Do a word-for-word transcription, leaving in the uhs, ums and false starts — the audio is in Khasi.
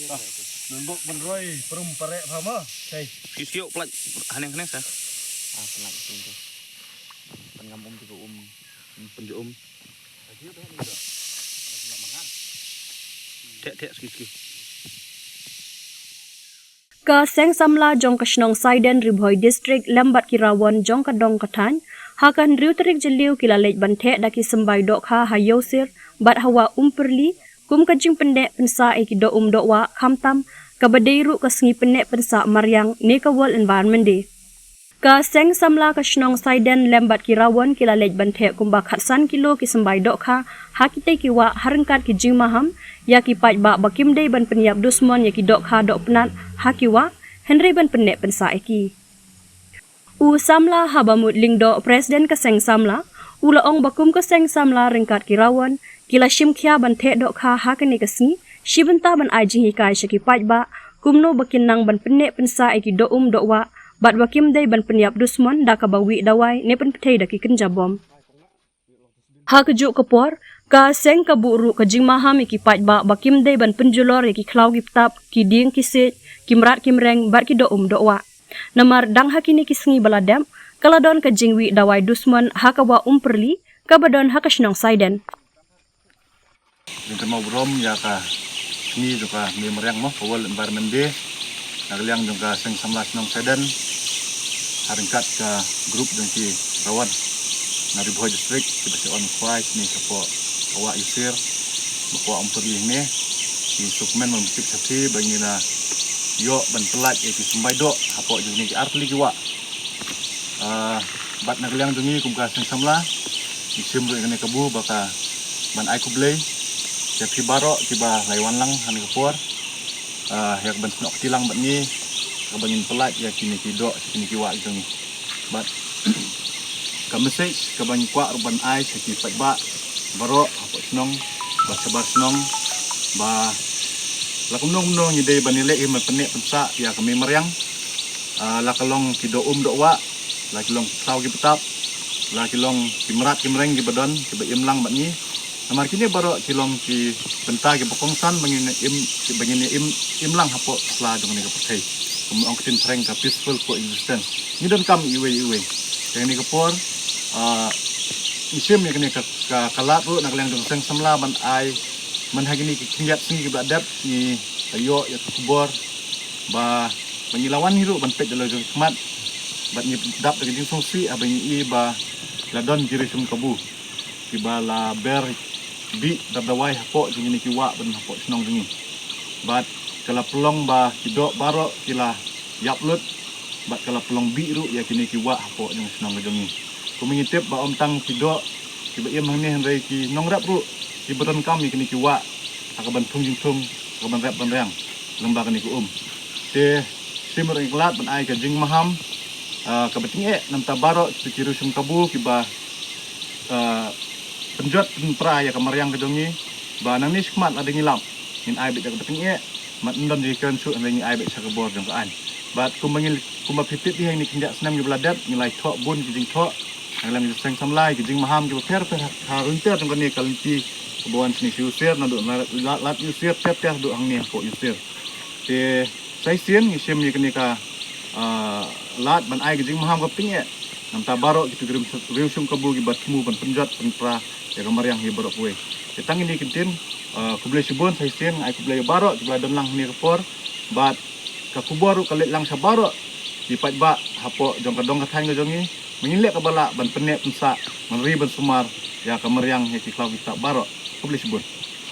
Don bok ban roi prum pare pha ma. Hei. Ki siok plak haneng haneng sa. Ah, plak tu tu. Pan ngam um tu um. Pan ju um. Thek thek ski ski. Ka seng samla jong ka shnong Saiden, Ri Bhoi District, lem bad ki rawon jong ka dong ka thaiñ, ha ka hynriew tarik Jylliew ki la leit ban theh da ki symbai dohkha ha Ïewsir bad ha Wah Umpyrli, kum ka jingpynneh pynsah ïa ki doh um doh wah, khamtam kaba dei ruh ka sngi pynneh pynsah mariang ne ka World Environment Day. Ka seng samla ka shnong Saiden lem bad ki rawon ki la leit ban theh kumba khatsan kilo ki symbai dohkha ha kitei ki wah, ha ryngkat ki jingmaham ïa ki paidbah ba kim dei ban pynïap dusmon ïa ki dohkha dohpnat ha ki wah, hynrei ban pynneh pynsah ïa ki. U Samla Habamut Lyngdoh, President ka seng samla, u la ong ba kum ka seng samla ryngkat ki rawon ki la shim khia ban theh dohkha ha kane ka sngi, shi bynta ban ai jinghikai sha ki paidbah kumno ba kin nang ban pynneh pynsah ïa ki doh um doh wah, bad ba kim dei ban pynïap dusmon da kaba wih dawai ne pynpthei da ki kynja bom. Ha kajuh ka por, ka seng ka buh ruh ka jingmaham ïa ki paidbah ba kim dei ban pynjulor ïa ki khlaw ki btap, ki dieng ki siej, ki mrad ki mreng bad ki doh um doh wah. Namar dang ha kine ki sngi ba la dep, ka la don ka jingwih dawai dusmon ha ka Wah Umpyrli kaba don ha ka shnong Saiden. Jingkynmaw burom ïa ka sngi jong ka Mei Mariang mo, ka World Environment Day. Na ka liang jong ka seng samla shnong Saiden, ha ryngkat ka group jong ki rawon na Ri Bhoi District, kiba shah wan khwai shane shapoh ka Wah Ïewsir bad ka Wah Umpyrli hangne, ngi sngewkmen ban pyntip shathie ba ngi la ïoh ban pyllait ïa ki symbai doh hapoh jong kine ki artylli ki wah. Ah, bad na ka liang jong ngi kum ka seng samla, ngi shim ruh ïa kane ka kabu ba ka ban ai khublei ïa phi baroh kiba la ïa wan lang ha kane ka por. Ah, ïa ka ban snoh kti lang bad ngi, kaba ngin pyllait ïa kine ki doh, kine ki wah jong ngi. Bad ka message kaba ngi kwah ruh ban ai sha ki paidbah baroh hapoh shnong bad shabar shnong, ba la kumno kumno ngi dei ban ïaleh hi ban pynneh pynsah ïa ka Mei Mariang. Ah, la ka long ki doh um doh wah, la ki long ki khlaw ki btap, la ki long ki mrad ki mreng kiba don kiba im lang bad ngi. Namar kine baroh ki long ki bynta kiba kongsan ba ngin im, ba ngin im, im lang hapoh sla jong kane ka pyrthei. Kum ong ka ktien phareng ka peaceful coexistence. Ngi donkam iwei iwei. Te kane ka por, ah, ngi shim ïa kane ka, ka, ka lad ruh na ka liang jong ka seng samla ban ai, man ha kine ki khyndiat sngi kiba la dep ngi la ïoh ïa ka khubor ba, ba ngi la wan hi ruh ban peit da la jong ki khmat, bad ngi dap da ka jingsngewsih haba ngi i ba la don ki riew shum kabu kiba la ber bih ber dawai hapoh jong kine ki wah ban hapoh shnong jong ngi. Bad ka la pynlong ba ki doh baroh ki la ïap lut, bad ka la pynlong bih ruh ïa kine ki wah hapoh jong shnong ka jong ngi. Kumba ngi tip ba ym tang ki doh kiba im hangne hynrei ki nongrep ruh kiba donkam ïa kine ki wah ha ka ban thung jingthung, ha ka ban rep ban riang lyngba kane ka um. Te shim ruh ïa ka lad ban ai ka jingmaham, ah, kaba tyngeh na bynta baroh kito ki riew shum kabu kiba, ah, pynjot pynpra ïa ka mariang ka jong ngi, ba nangne shakhmat lada ngi lap ngin ai beit da kaba tyngeh, ym don jingkren shuh hynrei ngi ai beit sha ka bor jong ka aiñ. Bad kumba ngi, kumba phi tip hi ha kine ki khyndiat snem kiba la dep ngi la ïathoh bun ki jingthoh na ka liang ka seng samla, ki jingmaham kiba pher pher ha, ha rynter jong kane ka lynti kaba wan shane sha Ïewsir, naduh Lad, Lad Ïewsir ter ter haduh hangne hapoh Ïewsir. Te sa shisien ngi shim ïa kane ka, ah, lad ban ai ka jingmaham kaba tyngeh na bynta baroh kito ki riew, riew shum kabu kiba thmu ban pynjot pynpra ïa ka mariang hi baroh kawei. Te tang kine ki ktien, ah, khublei shibun. Sa shisien nga ai khublei ïa baroh kiba la don lang ha kane ka por, bad ka khubor ruh ka leit lang sha baroh ki paidbah hapoh jong ka dong ka thaiñ ka jong ngi, ba ngin leh kaba lah ban pynneh pynsah, ban ri ban sumar ïa ka mariang, ïa ki khlaw ki btap baroh. Khublei shibun.